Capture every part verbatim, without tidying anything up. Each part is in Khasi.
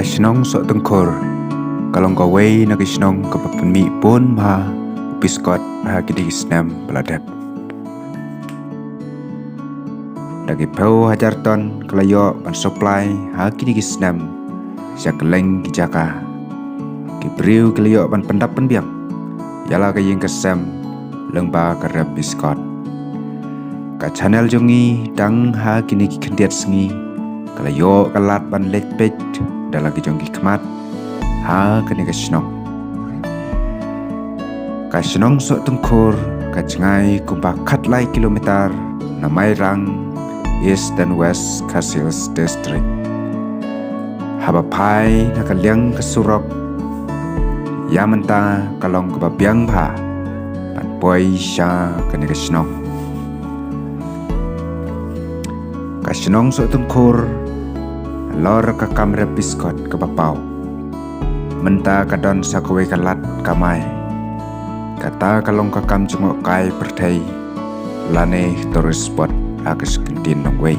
Shnong Sohtyngkhur ka long kawei na ki shnong kaba pynmih bun bha u biskot ha kine ki snem ba la dep. Da ki phew hajar ton ka la ïoh ban supply ha kine ki snem sha kylleng ki jaka. Ki briew ki la ïoh ban pyndap pynbiang ïa la ka ïing ka sem lyngba ka rep biskot. Ka channel jong ngi dang ha kine ki khyndiat sngi ka la ïoh ka lad ban leit peit da la ki jong ki khmat ha kane ka shnong. Ka shnong Sohtyngkhur ka jngai kumba khatlai kilometer na Mairang, East and West Khasi Hills District. Haba phai na ka liang ka surok, ïa mynta ka long kaba biang bha ban poi sha kane ka shnong. Ka shnong Sohtyngkhur halor ka kam rep biskot kaba paw. Mynta ka don sa kawei ka lad kamai. Kata ka long ka kam jngohkai pyrthei lane tourist spot ha ka skyntien nongwei.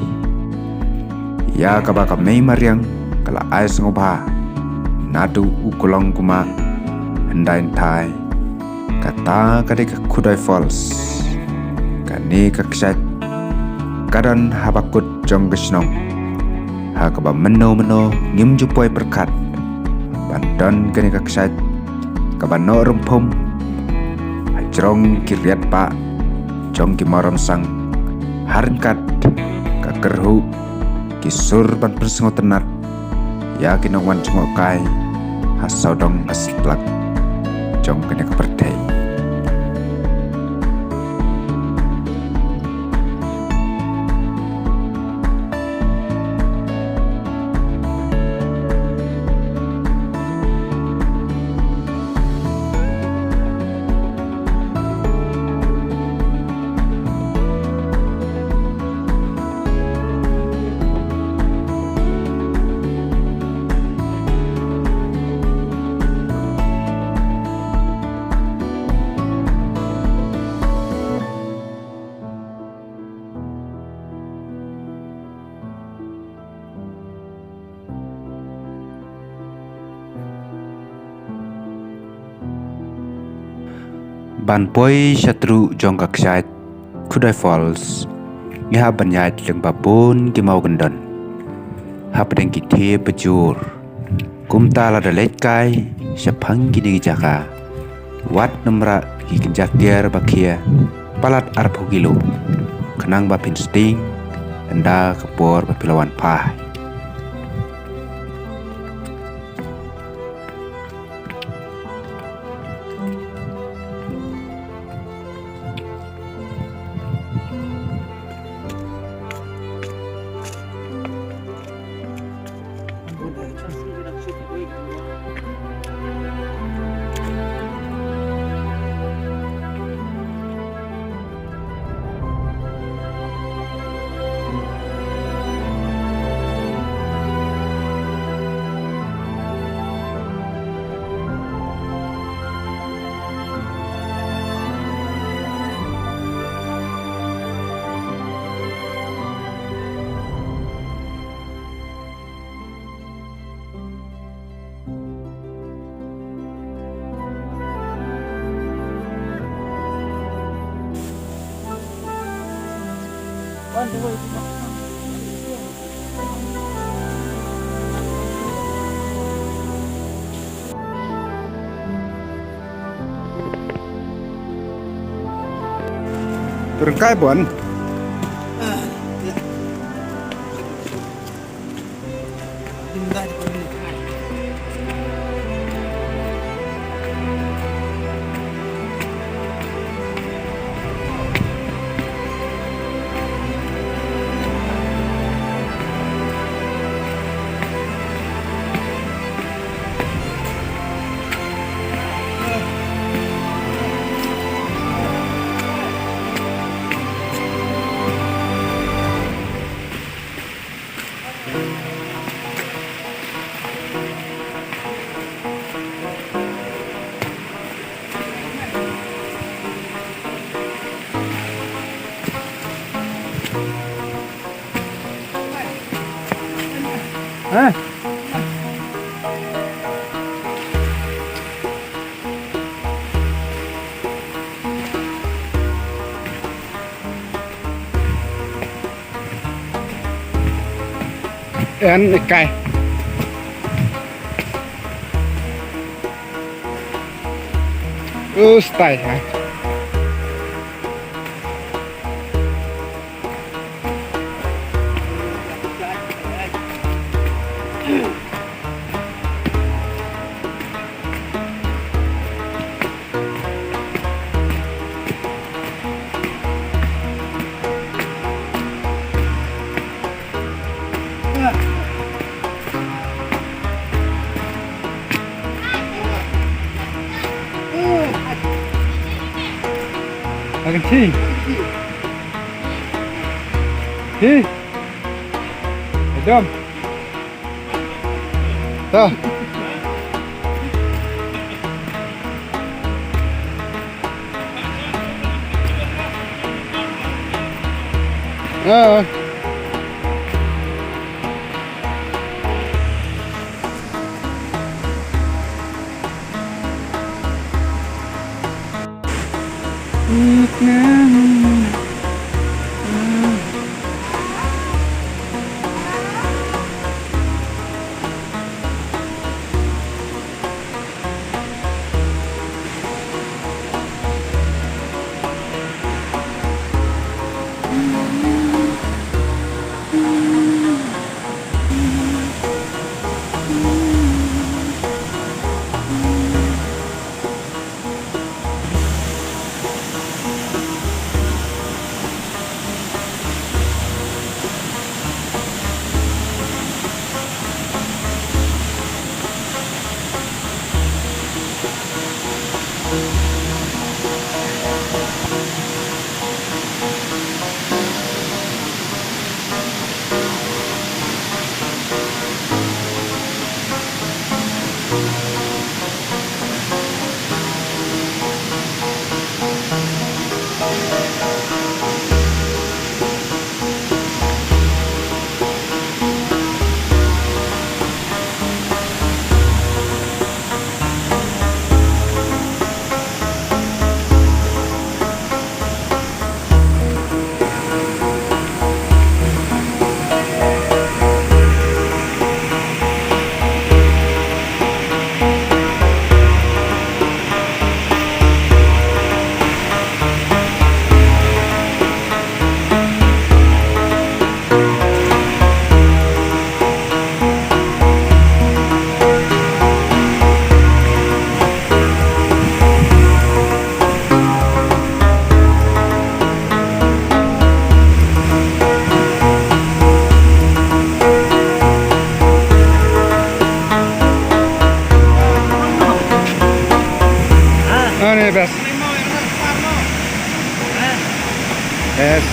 Ïa kaba ka mei mariang ka la ai sngewbha naduh u klong kuma hyndai nthai. Kata ka dei ka Khudoi Falls. Kane ka kshaid ka don ha bakut jong ka shnong, ha kaba mynno mynno ngim ju poi pyrkhat ban don kane ka kshaid kaba noh rymphum ha jrong ki riat bah jong ki mawrymsang, ha ryngkat ka kyrhuh ki sur ban pynsngewtynnat ïa ki nongwan jngohkai ha sawdong ka slak jong kane ka pyrthei. Ban poi sha truh jong ka kshaid Khudoi Falls, ngi hap ban ïaid lyngba bun ki maw kyndon hapdeng ki thiep bajur. Kumta lada leit kai shaphang kine ki jaka, wat nym rah ki kynja kiar ba khia palat arphew kilo, khnang ba phin sting ynda ka por ba phi la wan phai. Rengkai bon. En ikai. Ustai ha. I can see. Hey. Adam. Ta. Ah. Ani best. Yes.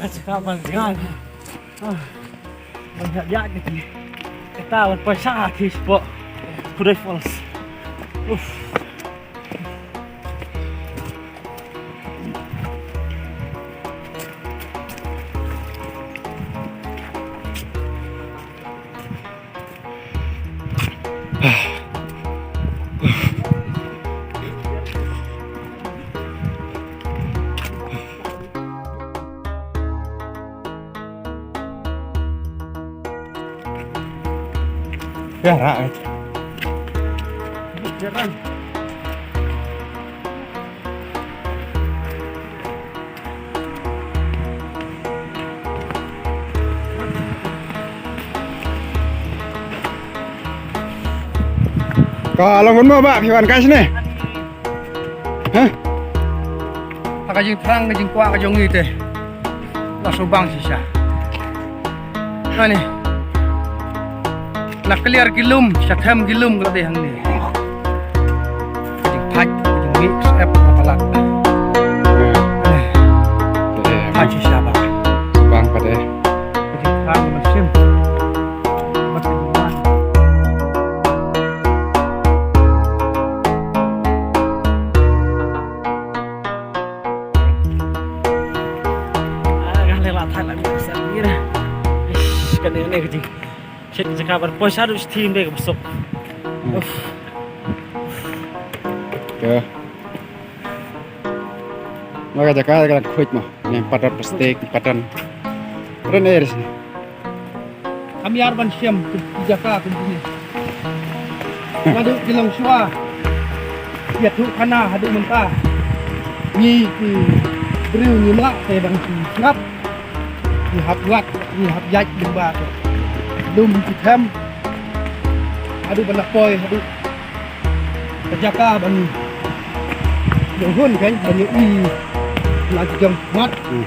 Ka ban jngai. Ah. Ban ïaid ïaid ki. Kata ban poi sha ki spot. Khudoi Falls. Uff. Ya, rak. Ka long kumno ba phi wan kai shane? Hah? Ha ka jingthrang ka jingkwah ka jong ngi te. La shu bang shisha. Ani. La clear ki lum, sha them ki lum ka la dei hangne. Ka jingthait, ka jingmih, sep, ka palat. Thait shisha ba. Bang pat eh. Ka jingthrang ka mynsiem. Bad ka jingwan. Ah, ka la thait la mih ka sep mih na. Ish, kane kane ka jing. Shet ka jaka ban poi shaduh shi thim de ka bsuk. Uff. Ka. Ma ka jaka ka la khuid ma. Ne pattern plastik, pattern. Pattern air sini. Kam ïar ban shem ki jaka kum kine. Naduh ki long shuwa. Ïathuh khana haduh mynta. Ngi ki briew ngim lah te ban sngap. Ngi hap wad, ngi hap ïaid lyngba te. Lum ki them. Haduh ban da poi haduh ka jaka ba ngi ïoh hun kan ba ngi ïohi na ki jong mat. Hmm.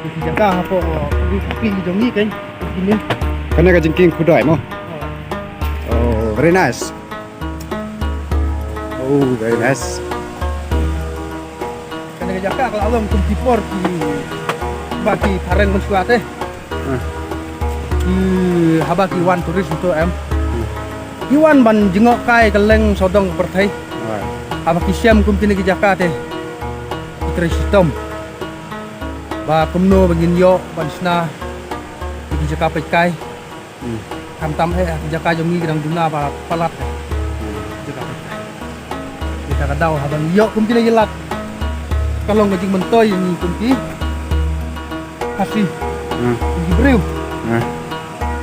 Ki jaka hapoh, ki, ki jong ngi kan. Kine. Kane ka jingkieng khudoi mo. Oh. Oh, very nice. Oh, very nice. Kane ka jaka ka la long kum ki por kiba ki phareng mynshuwa te. Ah. Ki haba ki wan tourist to em. Hmm. Ki wan ban jngoh kai kylleng sawdong ka pyrthei. Ah. Haba ki shem kum kine ki jaka te. Ki trei shitom. Ba kumno ba ngin ïoh ban shna ïa ki jaka peit kai. Hmm. Khamtam eh ki jaka jong ngi ki dang duna ba palat eh. Hmm. Jaka peit kai. Kita ka daw haba ngi ïoh kum kine ki lad. Ka long ka jingmyntoi ïa ngi kum ki Khasi. Hmm. Kum ki briew. Hmm.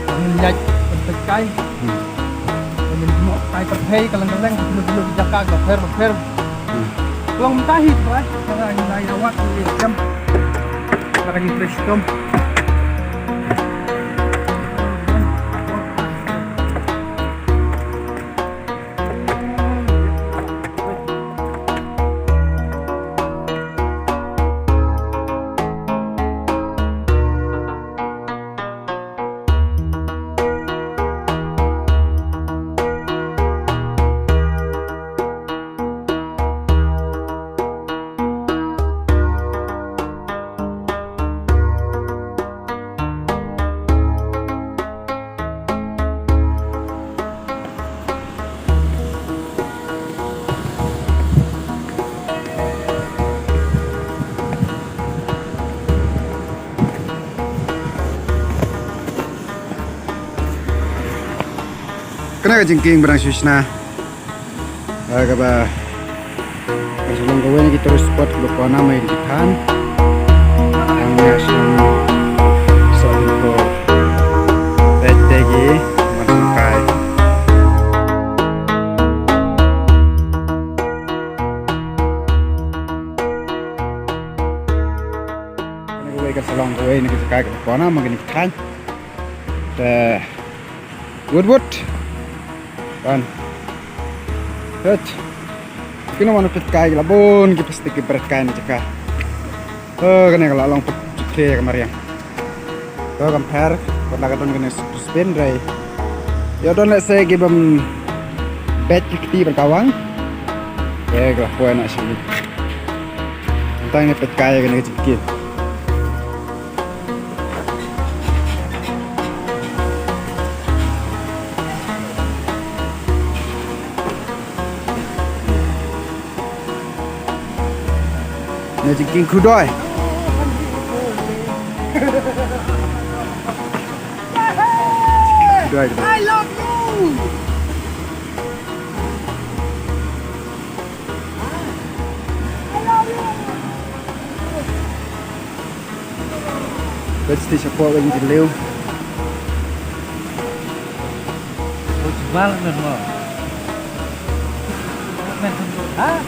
Ba ngin ïaid ban peit kai. Hmm. Ba ngin ïoh kai pyrthei kylleng kylleng, kum ki jaka bapher bapher. Hmm. Ka long mynta hi ba ka ngi la ïa wad ngi ïa kem. Ba ka ngi trei shitom. Kane ka jingkieng ba dang shu shna. Ah, kaba, kaba shu long kawei na ki tourist spot kaba kona ma ki thaiñ. Ang ïa shu sot ko. Bad te ki man kai. Kane kawei ka shu long kawei na ki jaka kaba kona ma ki thaiñ. Te wut wut. Wan. Hut. Kino mano peit kai la bun ki plastik ki bret kai na jaka. Oh, kane ka la long peit jaka ka mariang. To kam pher, kot la ka don kane dustbin rai. Ïa don lehse ki bym beit ki kti ban kawang. Te ka la poi na shi. Ngi peit kai kane ka jingkieng. Kane ka jingkieng khudoi. Khudoi. I love you. Let's take a photo in the lieu. Bal men mo. Men ha?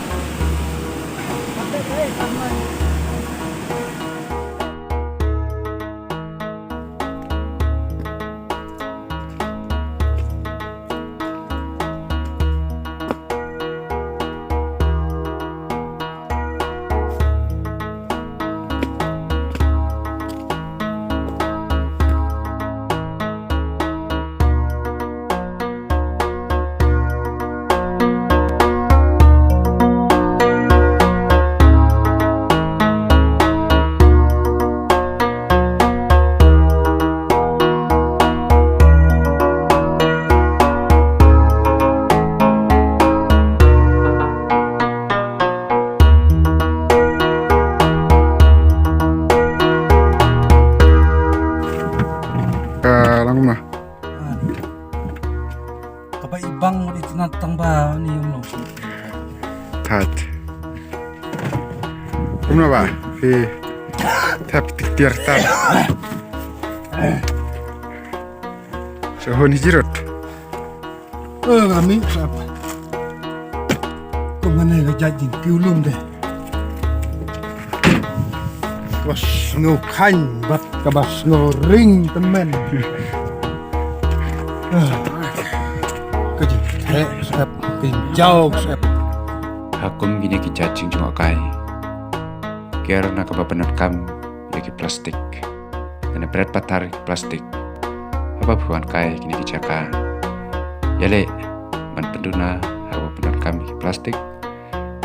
Ka long kumno? Kaba i bang wat i tnat tang ba ni um long. Tat. Kumno ba? Phi thep tik tiar tat. So hon hi jirot. Eh, kami sap. Kumne ka jait jingkieng lum de. Kaba sngew khang bad kaba sngew ring tymmen. Ah, ka jingtheh sep, ka jingjaw sep. Ha kum kine ki jait jingjngohkai, ker na kaba pyndonkam ïa ki plastik, kane bret pathar ki plastik. Haba phi wan kai kine ki jaka, ïaleh ban pynduna ha kaba pyndonkam ïa ki plastik.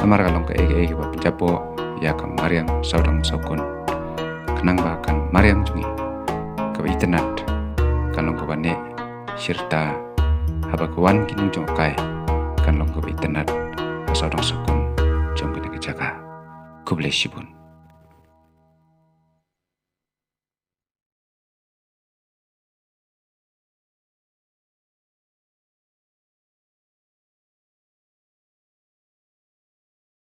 Namar ka long kaei kaei kaba pynjaboh ïa ka mariang sawdong sawkun. Khnang ba ka mariang jong ngi kaba itynnad kan long kaba neh shirta, haba ka wan ki nongjngohkai kan long kaba itynnad ha sawdong sawkun jong kane ka jaka. Khublei shibun.